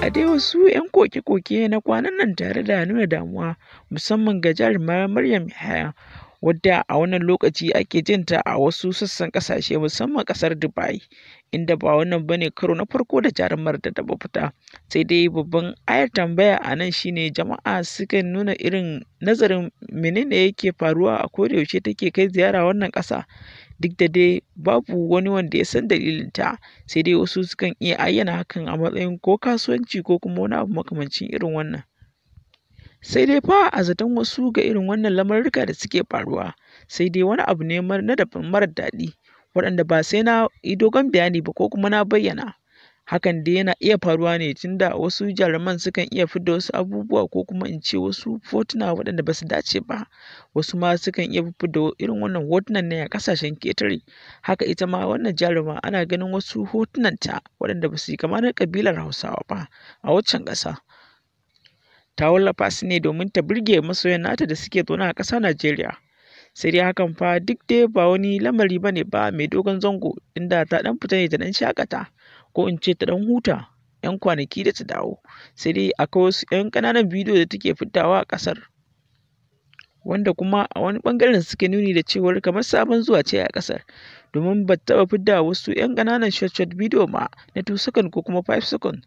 A dai wasu 'yan koke-koke na kwanan nan tare da nuna damuwa musamman ga jaruma Maryam Yahaya, wadda a wannan lokaci ake jin ta a wasu sassan ƙasashe, musamman ƙasar Dubai, inda ba wannan bane karo na farko da jarumar ta taɓa fita. Sai dai babban ayar tambaya a nan shine, jama'a sukan nuna irin nazarin menene yake faruwa a koda yaushe take kai ziyara wannan ƙasa, duk da dai babu wani wanda ya san dalilinta. Sai dai wasu sukan iya ayyana hakan a matsayin ko kasuwanci ko kuma wani abu makamancin irin wannan. Sai dai fa a zaton wasu ga irin wannan lamarurruka da suke faruwa, sai dai wani abu ne na daban marar daɗi, waɗanda ba sai na yi dogon bayani ba ko kuma na bayyana. Hakan dai yana iya faruwa ne tunda wasu jaruman sukan iya fidda wasu abubuwa ko kuma in ce wasu hotuna waɗanda ba su dace ba. Wasu ma sukan iya fidda irin wannan hotunan ne a ƙasashen ƙetare. Haka ita ma wannan jaruma ana ganin wasu hotunanta waɗanda ba su yi kama na ƙabilar Hausawa ba a waccan ƙasa. Ta wallafa su ne domin ta burge masoyan nata da suke zaune a ƙasa Najeriya. Sai dai hakan fa duk dai ba wani lamari bane ba mai dogon zango, inda ta ɗan fita ne ta ɗan shaƙata, ko in ce ta ɗan huta 'yan kwanaki da ta dawo. Sai dai akwai wasu 'yan ƙananan bidiyo da take fiddawa a ƙasar, wanda kuma a wani ɓangaren suke nuni da cewar kamar sabon zuwa ce a ƙasar, domin ba ta taɓa fidda wasu 'yan ƙananan short short bidiyo ma na 2 second ko kuma 5 second,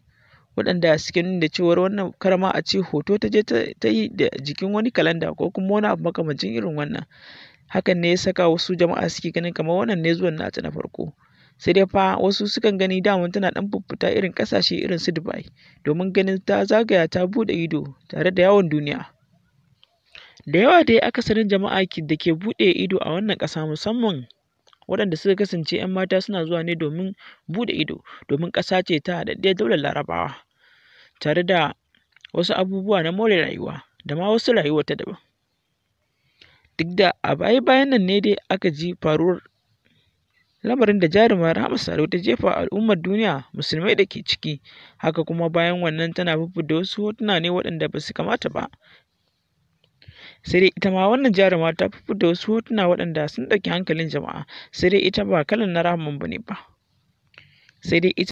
waɗanda suke nuni da cewar wannan karama a ce hoto ta je ta yi da jikin wani kalanda ko kuma wani abu makamancin irin wannan. Hakan ne ya saka wasu jama'a suke ganin kamar wannan ne zuwan nata na farko. Sai dai fa wasu sukan gani daman tana ɗan fiffita irin ƙasashe irin su Dubai, domin ganin ta zagaya ta buɗe ido tare da yawon duniya. Da yawa dai akasarin jama'a da ke buɗe ido a wannan ƙasa, musamman waɗanda suka kasance 'yan mata, suna zuwa ne domin buɗe ido, domin ƙasa ce ta haɗaɗɗiyar daular Larabawa, tare da wasu abubuwa na more rayuwa da ma wasu rayuwar ta daban. Duk da a baya-bayan nan ne dai aka ji faruwar lamarin da jaruma Rahama Sadau ta jefa al'ummar duniya musulmai da ke ciki. Haka kuma bayan wannan tana fiffidda wasu hotuna ne waɗanda ba su kamata ba. Sai dai ita ma wannan jaruma ta fiffidda wasu hotuna waɗanda sun ɗauki hankalin jama'a, sai dai ita ba kalan na Rahaman ba ne ba. Sai dai ita